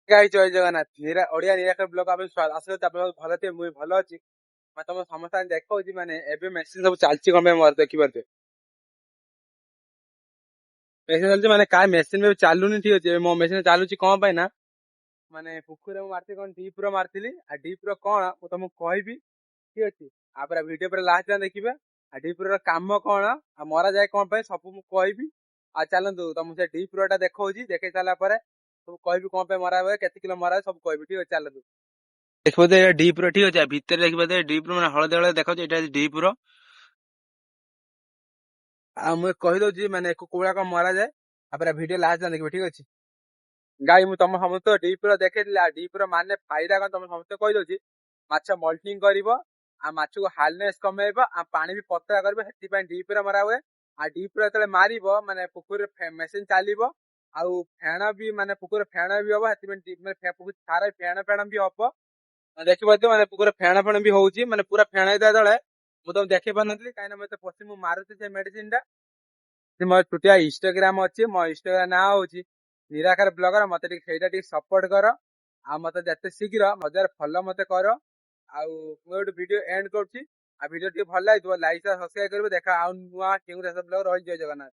Guys, ଜୟ ଜଗନ୍ନାଥ। ନିରା Odia Nirakar blog ଆପଣ ଆଶା କରୁଛି ଆପଣ ଭଲ ଥିବେ, ମୁଁ ବି ଭଲ ଅଛି। ମୁଁ ତମ ସମସ୍ତଙ୍କୁ ଦେଖାଉଛି, ମାନେ ଏବେ ମେସିନ ସବୁ ଚାଲିଛି କଣ ପାଇଁ ମୋର ଦେଖିପାରୁଥିବେ। ମେସିନ ଚାଲିଛି ମାନେ କାହା ମେସିନ ବି ଚାଲୁନି, ଠିକ ଅଛି। ମୋ ମେସିନ ଚାଲୁଛି କଣ ପାଇଁ ନା ମାନେ ପୋଖରୀରେ ମୁଁ ମାରିଥିଲି କଣ ଡିପ୍ ର ମାରିଥିଲି। ଆଉ ଡିପ୍ ର କଣ ମୁଁ ତମକୁ କହିବି, ଠିକ ଅଛି। ଆଉ ପୁରା ଭିଡିଓ ପୁରା ଲାଷ୍ଟ ଯାଏଁ ଦେଖିବେ। ଆଉ ଡିପ୍ ର କାମ କଣ ଆଉ ମରା ଯାଏ କଣ ପାଇଁ ସବୁ ମୁଁ କହିବି। ଆଉ ଚାଲନ୍ତୁ, ତମକୁ ସେ ଡିପ୍ ର ଟା ଦେଖଉଛି। ଦେଖେଇ ସାରିଲା ପରେ ସବୁ କହିବି କଣ ପାଇଁ ମରା ହୁଏ, କେତେ କିଲୋ ମରା ହୁଏ, ସବୁ କହିବି, ଠିକ ଅଛି। ଚାଲନ୍ତୁ, ଦେଖିବ ଏଇଟା ଡିପ୍ ର, ଠିକ ଅଛି। ଆଉ ଭିତରେ ଦେଖିବ ଡିପ୍ ର ମାନେ ହଳଦିଆ ହଳଦିଆ ଦେଖାଉଛି, ଏଇଟା ଡିପ୍ ର। ଆଉ ମୁଁ କହିଦଉଛି ମାନେ କୋଉ କଣ ମରାଯାଏ, ଆଉ ପୁରା ଭିଡିଓ ଲାଷ୍ଟ ଯାଏଁ ଦେଖିବେ, ଠିକ ଅଛି। ଗାଇସ୍, ମୁଁ ତମ ସମସ୍ତ ଡିପ୍ ର ଦେଖେଇଥିଲି। ଆଉ ଡିପ୍ ର ମାନେ ଫାଇଦା କଣ ତମ ସମସ୍ତେ କହିଦଉଛି। ମାଛ ମଲ୍ଟିଂ କରିବ ଆଉ ମାଛକୁ ହାର୍ଡନେସ୍ କମେଇବ ଆଉ ପାଣି ବି ପତଳା କରିବ, ସେଥିପାଇଁ ଡିପ୍ ର ମରା ହୁଏ। ଆଉ ଡିପ୍ ର ଯେତେବେଳେ ମାରିବ ମାନେ ପୋଖରୀରେ ମେସିନ ଚାଲିବ ଆଉ ଫେଣ ବି, ମାନେ ପୋଖରୀରେ ଫେଣ ବି ହବ। ସେଥିପାଇଁ ମାନେ ପୋଖରୀ ସାରା ଫେଣ ଫେଣ ବି ହବ। ଦେଖିପାରୁଥିବ, ମାନେ ପୋଖରୀରେ ଫେଣ ଫେଣ ବି ହଉଛି, ମାନେ ପୁରା ଫେଣ ହେଇଥିଲା ତଳେ ମୁଁ ତମକୁ ଦେଖେଇ ପାରୁନଥିଲି, କାହିଁକିନା ମୁଁ ଏତେ ପଶି ମୁଁ ମାରୁଛି ସେ ମେଡିସିନ ଟା। ମୋର ଛୋଟିଆ ଇନଷ୍ଟାଗ୍ରାମ ଅଛି, ମୋ ଇନଷ୍ଟାଗ୍ରାମ ନାଁ ହଉଛି ନିରାକାର ବ୍ଲଗର। ମତେ ଟିକେ ସେଇଟା ଟିକେ ସପୋର୍ଟ କର ଆଉ ମତେ ଯେତେ ଶୀଘ୍ର 1000 ଫଲୋ ମତେ କର। ଆଉ ମୁଁ ଗୋଟେ ଭିଡିଓ ଏଣ୍ଡ କରୁଛି। ଆଉ ଭିଡିଓ ଟିକେ ଭଲ ଲାଗିଥିବ, ଲାଇକ୍, ସବସ୍କ୍ରାଇବ କରିବ। ଦେଖା ଆଉ ନୂଆ କେଉଁ ବ୍ଲଗ ରହିଛି। ଜୟ ଜଗନ୍ନାଥ।